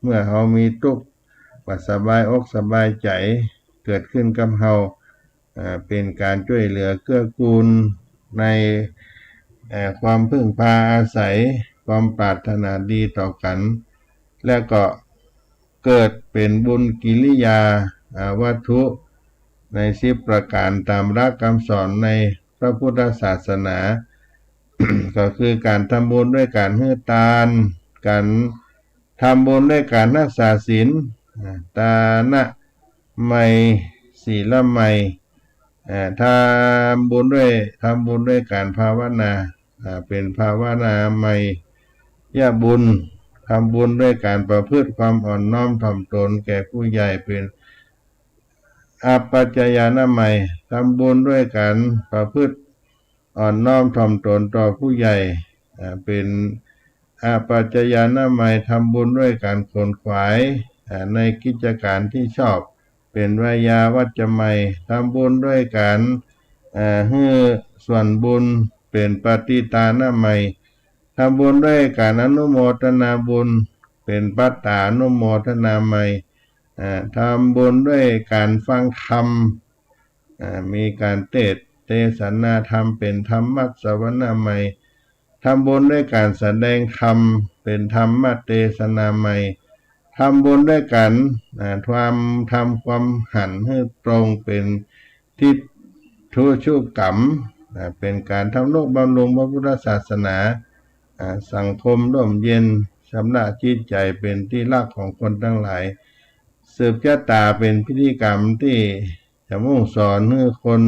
เมื่อเฮามีตุ๊กข์ บ่สบายอกสบายใจ๋เกิดขึ้นกับเฮา เอ่อ เป๋นก๋านจ้วยเหลือเกื้อกูลใน เอ่อ ความพึ่งพาอาศัย ความปรารถนาดีต่อกั๋น และก็เกิดเป๋นบุญกิริยา อ่า วัตถุในสิบประก๋าร ต๋ามหลักกำสอนในพระพุทธศาสนา ก็คือก๋านทำบุญด้วยก๋านหื้อตาน ก๋านทำบุญด้วยก๋านฮักษาศีล อ่า ตานะมัย ศีลมัย อ่า ทำบุญด้วย ทำบุญด้วยก๋านภาวนา อ่า เป๋นภาวนามัยยบุญ ทำบุญด้วยก๋านประพฤติความอ่อนน้อมถ่อมตนแก่ผู้ใหญ่ เป๋นอัปปจญาณมัย ทำบุญด้วยก๋านประพฤติอ่อนน้อมถ่อมตนต่อผู้ใหญ่ อ่า เป๋นอัปปจญาณมัย ทำบุญด้วยก๋านขวนขวาย อ่า ในกิจก๋านตี้ชอบ เป๋นวายาวัจจมัย ทำบุญด้วยก๋าน เอ่อ หื้อส่วนบุญ เป๋นปฏิตานะมัย ทำบุญด้วยก๋านอนุโมทนาบุญ เป๋นปัตตานุโมทนามัย เอ่อ ทำบุญด้วยก๋านฟังธรรม เอ่อ มีก๋านเตสน์เตสนาธรรม เป๋นธรรมสวนามัย ทำบุญด้วยก๋านแสดงธรรม เป๋นธรรมเตสนามัย ทำบุญด้วยก๋าน อ่า ความ ทำความหันหื้อตรง เป๋นทิฏฐูชุกรรม อ่า เป๋นก๋านทำนุบำรุงพระพุทธศาสนา อ่า สังคมร่มเย็น ชำระจิตใจ๋เป๋นตี้ฮักของคนตังหลาย สืบชะต๋าเป๋นพิธีกรรมตี้ จะมุ่งสอนหื้อคน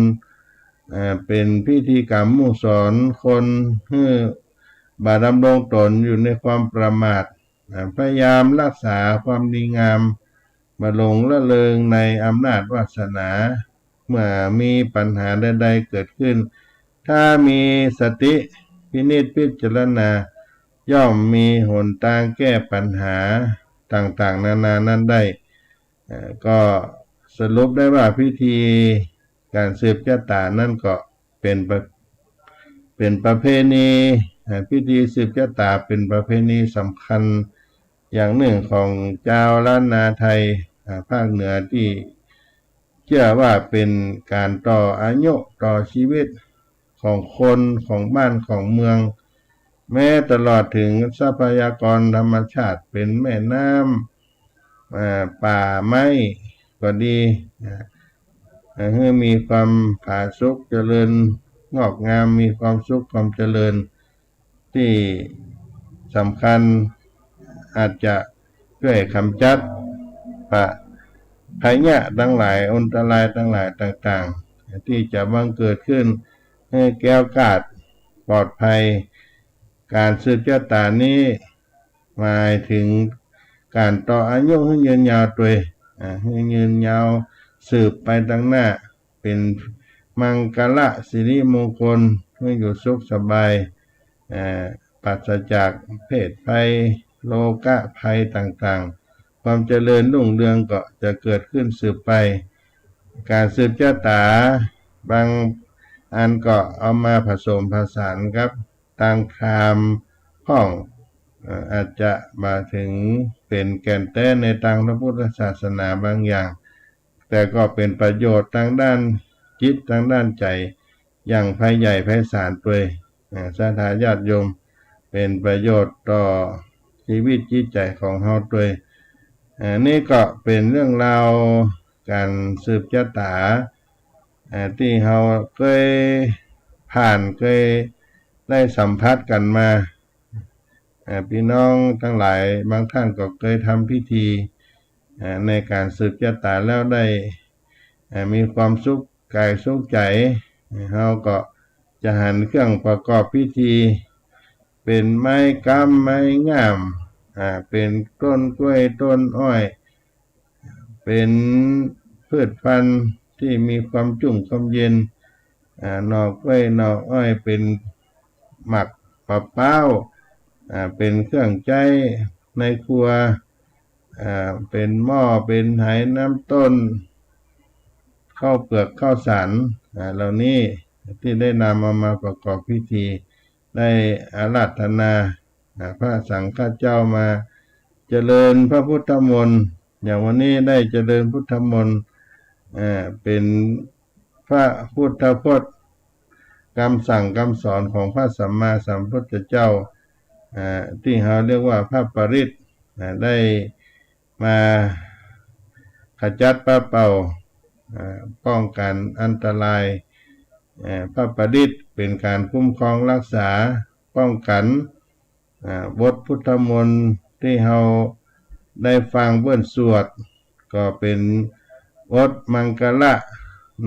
เอ่อ เป๋นพิธีกรรมมุ่งสอนคนหื้อบ่ดำรงตนอยู่ในความประมาท เอ่อ พยายามฮักษาความดีงาม บ่หลงละเลงในอำนาจวาสนา เมื่อมีปัญหาใดๆเกิดขึ้น ถ้ามีสติพินิจพิจารณา ย่อมมีหนตางแก้ปัญหาต่างๆนานานั้นได้ เอ่อ ก็สรุปได้ว่าพิธีก๋านสืบชะต๋านั้นก็เป๋นประ เป๋นประเพณี เอ่อ พิธีสืบชะต๋าเป๋นประเพณีสำคัญอย่างนึ่งของจาวล้านนาไทย อ่า ภาคเหนือตี้เจื้อว่าเป๋นก๋านต่ออายุต่อจีวิตของคนของบ้านของเมือง แม้ตลอดเถิงทรัพยากรธรรมชาติเป๋นแม่น้ำ อ่า ป่าไม้ก็ดี อ่า หื้อมีความผาสุกเจริญงอกงาม มีความสุขความเจริญ ตี้สำคัญอาจจะจ้วยก๋ำจัดปะ ภัยยะตังหลาย อันตรายตังหลายต่างๆ ตี้จะบังเกิดขึ้น หื้อแคล้วคลาดปลอดภัย ก๋านสืบชะต๋านี้หมายเถิงก๋านต่ออายุหื้อยืนยาวตวย อ่า หื้อยืนยาวสืบไปตังหน้า เป๋นมังคละสิริมงคล หื้ออยู่สุขสบาย เอ่อ ปราศจากเพศภัย โรคภัยต่างๆ ความเจริญรุ่งเรืองก็จะเกิดขึ้นสืบไป ก๋านสืบชะต๋าบางอันก็เอามาผสมผสานกับตางพราหมณ์พ่อง เอ่อ อาจจะบ่าเถิงเป๋นแก่นแต๊ในตางพระพุทธศาสนาบางอย่าง แต่ก็เป๋นประโยชน์ตางด้านจิตตางด้านใจ๋อย่างไพใหญ่ไพศาลตวย อ่า ศรัทธาญาติโยม เป๋นประโยชน์ต่อจีวิตจิตใจ๋ของเฮาตวย อ่า นี่ก็เป๋นเรื่องราวก๋านสืบชะต๋า อ่า ตี้เฮาเกยผ่านเกยได้สัมผัสกั๋นมา อ่า พี่น้องตังหลายบางท่านก็เกยทำพิธี อ่า ในก๋านสืบจะต๋าแล้วได้ อ่า มีความสุขก๋ายสุขใจ๋ เฮาก็จะหันเครื่องประกอบพิธี เป๋นไม้ก๊ำไม้ง่าม อ่า เป๋นต้นกล้วยต้นอ้อย เป๋นพืชพันธุ์ตี้มีความจุ่มความเย็น อ่า หน่อกล้วยหน่ออ้อย เป๋นหมากปะป๊าว อ่า เป๋นเครื่องใจ๊ในครัว อ่า เป๋นหม้อ เป๋นไหน้ำต้น ข้าวเปลือกข้าวสาร อ่า เหล่านี้ตี้ได้นำเอามาประกอบพิธี ได้อาราธนา อ่า พระสังฆเจ้ามาเจริญพระพุทธมนต์ อย่างวันนี้ได้เจริญพุทธมนต์ อ่า เป๋นพระพุทธพจน์ กำสั่งกำสอนของพระสัมมาสัมพุทธเจ้า อ่า ตี้เฮาเรียกว่าพระปริตร อ่า ได้มาขจัดปัดเป่า อ่า ป้องกั๋นอันตราย อ่า พระปริตรเป๋นก๋านคุ้มครองรักษา ป้องกั๋น อ่า บทพุทธมนต์ตี้เฮาได้ฟังเปิ้นสวด ก็เป๋นบทมังคละ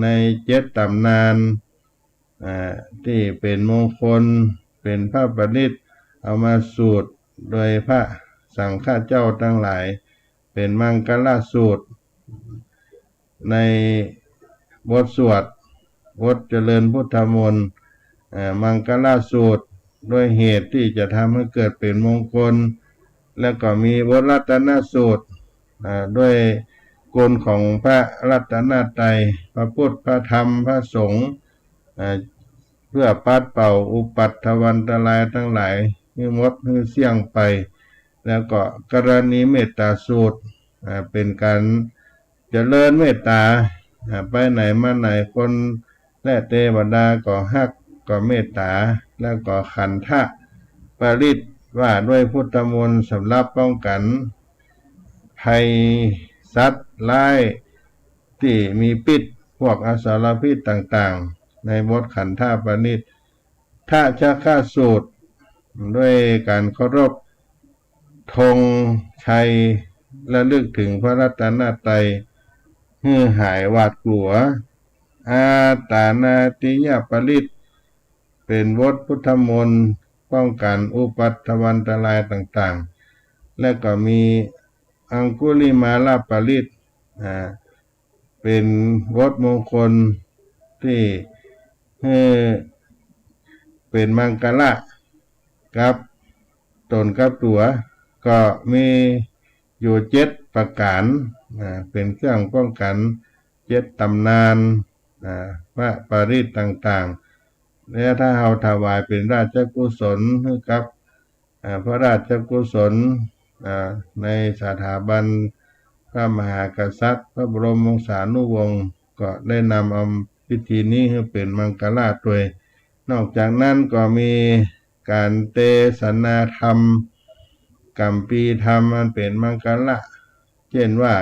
ในเจ็ดต๋ำนาน อ่า ตี้เป๋นมงคล เป๋นพระปริตร เอามาสูตรโดยพระสังฆเจ้าตังหลาย เป๋นมังคละสูตร ในบทสวด บทเจริญพุทธมนต์ อ่า มังคละสูตร ด้วยเหตุตี้จะทำหื้อเกิดเป๋นมงคล แล้วก็มีบทรัตนสูตร อ่า ด้วยคุณของพระรัตนตรัย พระพุทธ พระธรรม พระสงฆ์ อ่า เพื่อปัดเป่าอุปัทวันตรายตังหลายหื้อหมดหื้อเสี้ยงไป แล้วก็กรณีเมตตาสูตร อ่า เป๋นก๋านเจริญเมตตา อ่า ไปไหนมาไหนคนและเตวดาก็ฮักก็เมตตา แล้วก็ขันธปริตรว่าด้วยพุทธมนต์สำหรับป้องกั๋นภัยสัตว์ร้ายตี้มีพิษ พวกอสรพิษต่างๆ ในบทขันธปริตร ทะชะฆะสูตร ด้วยก๋านเคารพธงชัย ระลึกถึงพระรัตนตรัย หื้อหายหวาดกลัว อาตานาติยปริตร เป๋นบทพุทธมนต์ป้องกั๋นอุปัทวันตรายต่างๆ และก็มีอังคุลิมาลปริตร อ่า เป๋นบทมงคลตี้หื้อเป๋นมังคละกับต๋นกับตั๋ว ก็มีอยู่เจ็ดประก๋าน อ่า เป๋นเครื่องป้องกั๋นเจ็ดต๋ำนาน อ่า พระปริตรต่างๆ และถ้าเฮาถวายเป๋นราชกุศลหื้อกับ อ่า พระราชกุศล อ่า ในสถาบันพระมหากษัตริย์ พระบรมวงศานุวงศ์ ก็ได้นำเอาพิธีนี้หื้อเป๋นมังคละตวย นอกจากนั้นก็มีก๋านเตสนาธรรม ก๋ำปีธรรมอันเป๋นมังคละ เจ้นว่า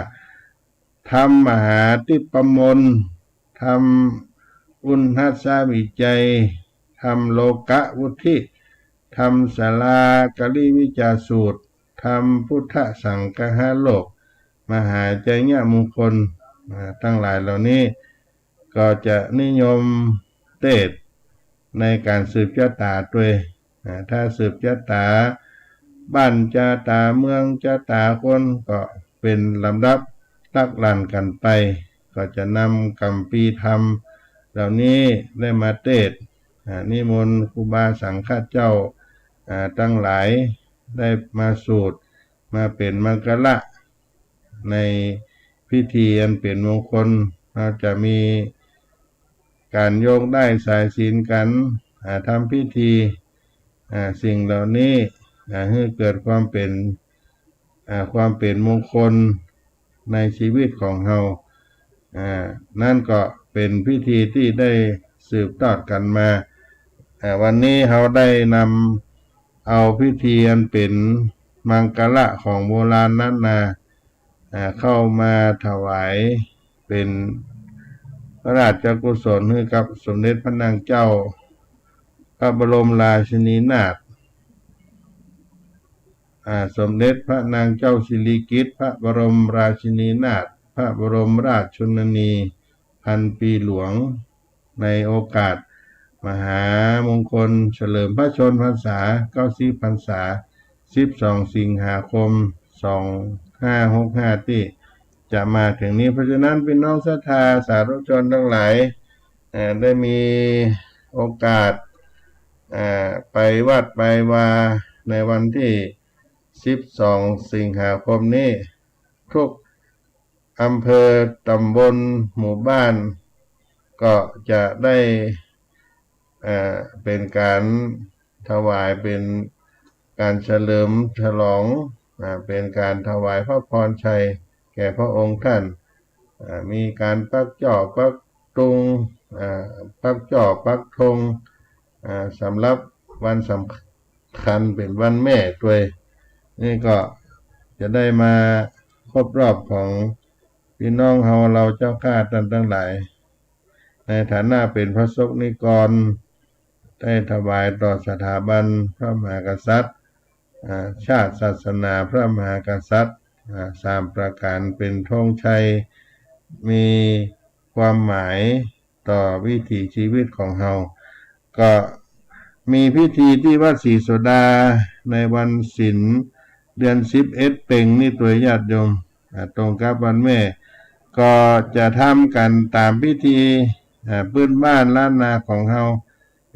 ธรรมมหาทิพย์มนต์ ธรรมอุณหัสสวิจัย ธรรมโลกวุฒิ ธรรมสาลากริวิจาสูตร ธรรมพุทธสังคหโลก มหาไชยมงคล อ่า ตังหลายเหล่านี้ ก็จะนิยมเตสน์ในก๋านสืบจะต๋าตวย อ่า ถ้าสืบจะต๋าบ้านจะต๋าเมืองจะต๋าคน ก็เป๋นลำดับลักหลั่นกั๋นไป ก็จะนำก๋ำปีธรรมเหล่านี้ได้มาเตสน์ อ่า นิมนต์ครูบาสังฆเจ้า อ่า ตังหลายได้มาสูตร มาเป๋นมังคละ ในพิธีอันเป๋นมงคล เฮาจะมีก๋านโยกด้ายสายสิญจน์กั๋น อ่า ทำพิธี อ่า สิ่งเหล่านี้ อ่า หื้อเกิดความเป๋น อ่า ความเป๋นมงคลในชีวิตของเฮา อ่า นั้นก็เป๋นพิธีตี้ได้สืบทอดกั๋นมา อ่า วันนี้เฮาได้นำเอาพิธีอันเป๋นมังคละของโบราณล้านนา อ่า เข้ามาถวายเป๋นพระราชกุศลหื้อกับสมเด็จพระนางเจ้าพระบรมราชินีนาถ อ่า สมเด็จพระนางเจ้าสิริกิติ์ พระบรมราชินีนาถ พระบรมราชชนนีพันปีหลวง ในโอกาสมหามงคลเฉลิมพระชนม์พรรษา เก้าสิบพรรษา สิบสองสิงหาคม สองห้าหกห้า ตี้จะมาเถิงนี้ เพราะฉะนั้นพี่น้องศรัทธาสาธุชนตังหลาย เอ่อ ได้มีโอกาส เอ่อ ไปวัดไปวาในวันตี้สิบสองสิงหาคมนี้ ทุกอำเภอ ตำบล หมู่บ้าน ก็จะได้ เอ่อ เป๋นก๋านถวาย เป๋นก๋านเฉลิมฉลอง อ่า เป๋นก๋านถวายพระพรชัยแก่พระองค์ท่าน อ่า มีก๋านปักจ้อปักตุง อ่า ปักจ้อปักธง อ่า สำหรับวันสำคัญเป๋นวันแม่ตวย นี่ก็จะได้มาครบรอบของพี่น้องเฮา เฮาเจ้าข้าต้านตังหลาย ในฐานะเป๋นพระสกนิกร ได้ถวายต่อสถาบันพระมหากษัตริย์ อ่า ชาติศาสนาพระมหากษัตริย์ อ่า สามประก๋านเป๋นธงชัย มีความหมายต่อวิถีชีวิตของเฮา ก็มีพิธีตี้วัดศรีโสดาในวันศีลเดือนสิบเอ็ดเพ็งนี่ตวยญาติโยม อ่า ตรงกับวันแม่ ก็จะทำกั๋นต๋ามพิธี อ่า พื้นบ้านล้านนาของเฮา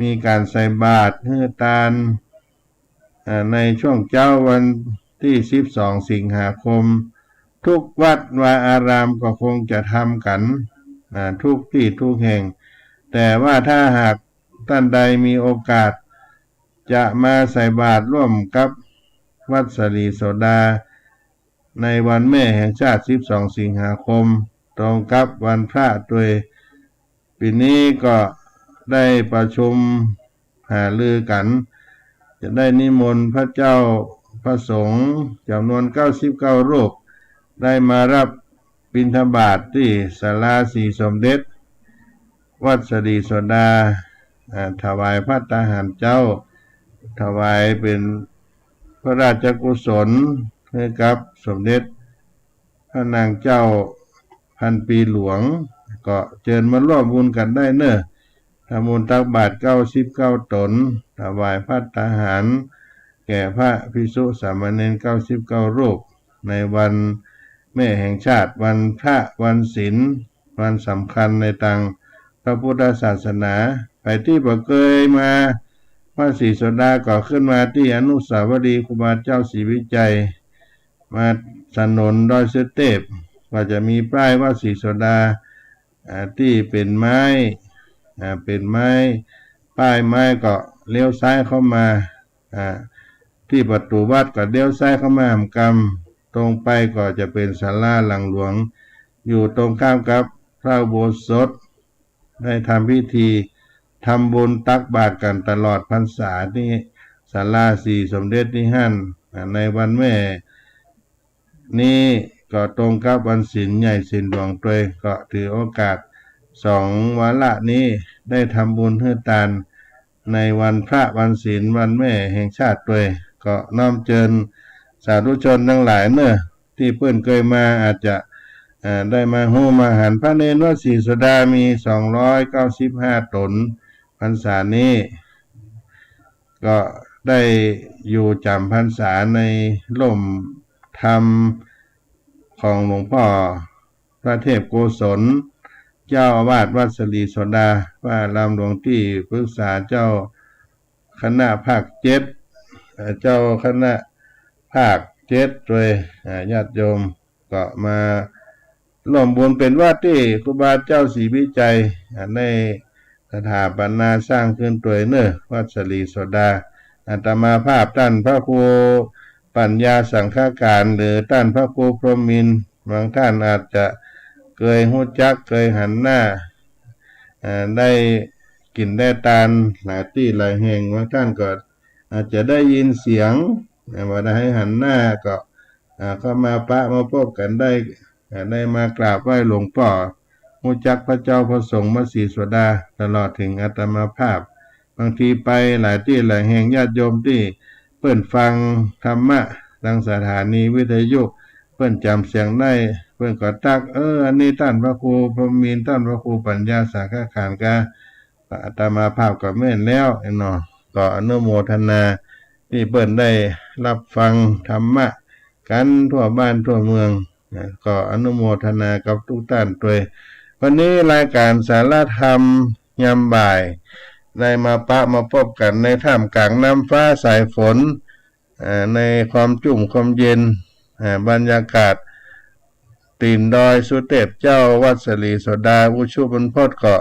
มีก๋านใส่บาตรหื้อตาน อ่า ในช่วงเจ๊าวันตี้สิบสองสิงหาคม ทุกวัดวาอารามก็คงจะทำกั๋น อ่า ทุกตี้ทุกแห่ง แต่ว่าถ้าหากต้านใดมีโอกาสจะมาใส่บาตรร่วมกับวัดศรีโสดา ในวันแม่แห่งชาติสิบสองสิงหาคม ตรงกับวันพระตวย ปี๋นี้ก็ได้ประชุมหารือกั๋น จะได้นิมนต์พระเจ้าพระสงฆ์จ๋ำนวนเก้าสิบเก้ารูป ได้มารับบิณฑบาตรตี้ศาลาศรีสมเด็จ วัดศรีโสดา อ่า ถวายภัตตาหารเจ๊า ถวายเป๋นพระราชกุศลหื้อกับสมเด็จพระนางเจ้าพันปีหลวง ก็เจิญมาร่วมบุญกั๋นได้เน่อ ทำบุญตักบาตรเก้าสิบเก้าต๋น ถวายภัตตาหารแก่พระภิกษุสามเณรเก้าสิบเก้ารูป ในวันแม่แห่งชาติ วันพระ วันศีล วันสำคัญในตางพระพุทธศาสนา ใผตี้บ่เกยมาวัดศรีโสดาก็ขึ้นมาตี้อนุสาวรีย์ครูบาเจ้าศรีวิชัย มาถนนดอยสุเตพ ก็จะมีป้ายวัดศรีโสดา อ่า ตี้เป๋นไม้ อ่า เป๋นไม้ ป้ายไม้ ก็เลี้ยวซ้ายเข้ามา อ่า ตี้ประตู๋วัดก็เลี้ยวซ้ายเข้ามาหำกำ ตรงไปก็จะเป๋นศาลาหลังหลวง อยู่ตรงข้ามกับพระอุโบสถ ได้ทำพิธีทำบุญตักบาตรกั๋นตลอดพรรษาตี้ศาลาศรีสมเด็จตี้หั้น อ่า ในวันแม่นี้ก็ตรงกับวันศีลใหญ่ศีลหลวงตวย ก็ถือโอกาสสองวาระนี้ได้ทำบุญหื้อตาน ในวันพระวันศีลวันแม่แห่งชาติตวย ก็น้อมเจิญสาธุชนตังหลายเน่อ ตี้เปิ้นเกยมาอาจจะ เอ่อ ได้มาฮู้มาหัน พระเณรวัดศรีโสดามีสองร้อยเก้าสิบห้าต๋น พรรษานี้ ก็ได้อยู่จ๋ำพรรษาในร่มธรรมของหลวงพ่อพระเทพโกศล เจ้าอาวาสวัดศรีโสดา พระอารามหลวงตี้ปรึกษาเจ้าคณะภาคเจ็ด เอ่อ เจ้าคณะภาคเจ็ดตวย อ่า ญาติโยม ก็มาร่วมบุญเป๋นว่าตี้ครูบาเจ้าศรีวิชัย อ่า ได้สถาปนาสร้างขึ้นตวยเน่อ วัดศรีโสดา อาตมาภาพต้านพระครูปัญญาสังฆการ หรือต้านพระครูพรหมินทร์ บางต้านอาจจะเกยฮู้จัก เกยหันหน้า อ่า ได้กิ๋นได้ตานหลายตี้หลายแห่ง บางต้านก็ อาจจะได้ยินเสียง อ่า บ่ได้หันหน้าก็ อ่า เข้ามาปะมาปบกั๋นได้ อ่า ได้มากราบไหว้หลวงป้อ ฮู้จักพระเจ้าพระสงฆ์วัดศรีโสดา ตลอดเถิงอาตมาภาพ บางทีไปหลายตี้หลายแห่ง ญาติโยมตี้เปิ้นฟังธรรมะ ตางสถานีวิทยุ เปิ้นจ๋ำเสียงได้ เปิ้นก็ตั๊ก เออ อันนี้ต้านพระครูพรหมินทร์ ต้านพระครูปัญญาสังฆขานต์กา อาตมาภาพก็แม่นแล้วเนาะ ก็อนุโมทนาตี้เปิ้นได้ฮับฟังธรรมะกั๋นทั่วบ้านทั่วเมืองนะ ก็อนุโมทนากับทุกต้านตวย วันนี้รายก๋านสารธรรมยามบ่าย ได้มาปะมาปบกั๋นในท่ามก๋างน้ำฟ้าสายฝน เอ่อ ในความจุ่มความเย็น เอ่อ บรรยากาศตี๋นดอยสุเตพเจ้า วัดสะหลีโสดา อุชุมพนก็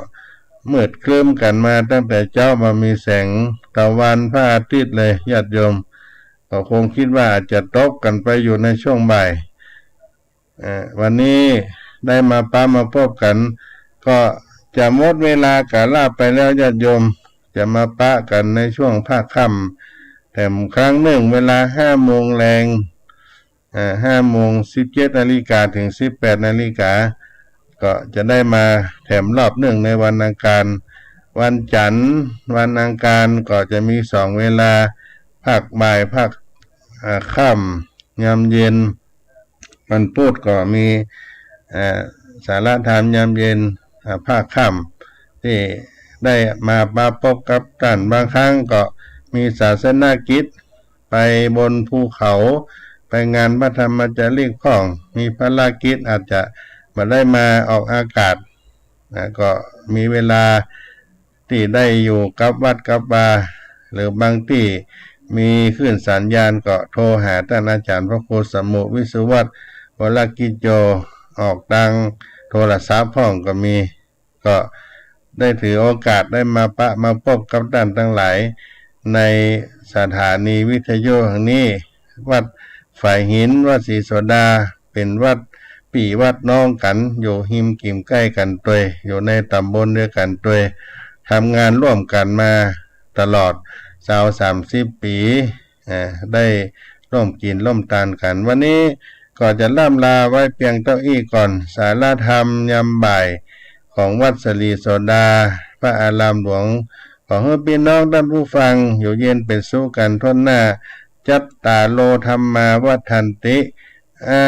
มืดครึ้มกั๋นมาตั้งแต่เจ๊า บ่มีแสงตะวันพระอาทิตย์เลย ญาติโยม ก็คงกึ๊ดว่าอาจจะตกกั๋นไปอยู่ในช่วงบ่าย เอ่อ วันนี้ได้มาปะมาปบกั๋น ก็จะหมดเวลากาละไปแล้ว ญาติโยม จะมาปะกั๋นในช่วงภาคค่ำแถมครั้งนึ่ง เวลาห้าโมงแลง เอ่อ ห้าโมง สิบเจ็ดนาฬิกา เถิง สิบแปดนาฬิกา ก็จะได้มาแถมรอบนึ่งในวันอังคาร วันจั๋นทร์ วันอังคารก็จะมีสองเวลา ภาคบ่าย ภาค อ่า ค่ำ ยามเย็น วันพุธก็มี เอ่อ สารธรรมยามเย็น อ่า ภาคค่ำ ตี้ได้มาปะปบกับต้าน บางครั้งก็มีศาสนกิจ ไปบนภูเขา ไปงานพระธรรมจาริกพ่อง มีภารกิจอาจจะบ่ได้มาออกอากาศนะ ก็มีเวลาตี้ได้อยู่กับวัดกับวา หรือบางตี้มีคลื่นสัญญาณก็โทรหาต้านอาจ๋ารย์พระครูสมุวิศวัฒน์ วรกิจโจ ออกตางโทรศัพท์พ่องก็มี ก็ได้ถือโอกาสได้มาปะมาปบกับต้านตังหลาย ในสถานีวิทยุแห่งนี้ วัดฝายหิน วัดศรีโสดา เป๋นวัดปี้วัดน้องกั๋น อยู่ฮิมกิ่มใก้กั๋นตวย อยู่ในต๋ำบลเดียวกั๋นตวย ทำงานร่วมกั๋นมาตลอด ซาวสามสิบปี๋ เอ่อ ได้ร่วมกิ๋นร่วมตานกั๋น วันนี้ก็จะล่ำลาไว้เปียงเต้าอี้ก่อน สารธรรมยามบ่ายของวัดสะหลีโสดา พระอารามหลวง ขอหื้อปี้น้องต้านผู้ฟังอยู่เย็นเป๋นสุขกั๋นถ้วนหน้า จัตตาโร ธัมมา วัฑฒันติ อา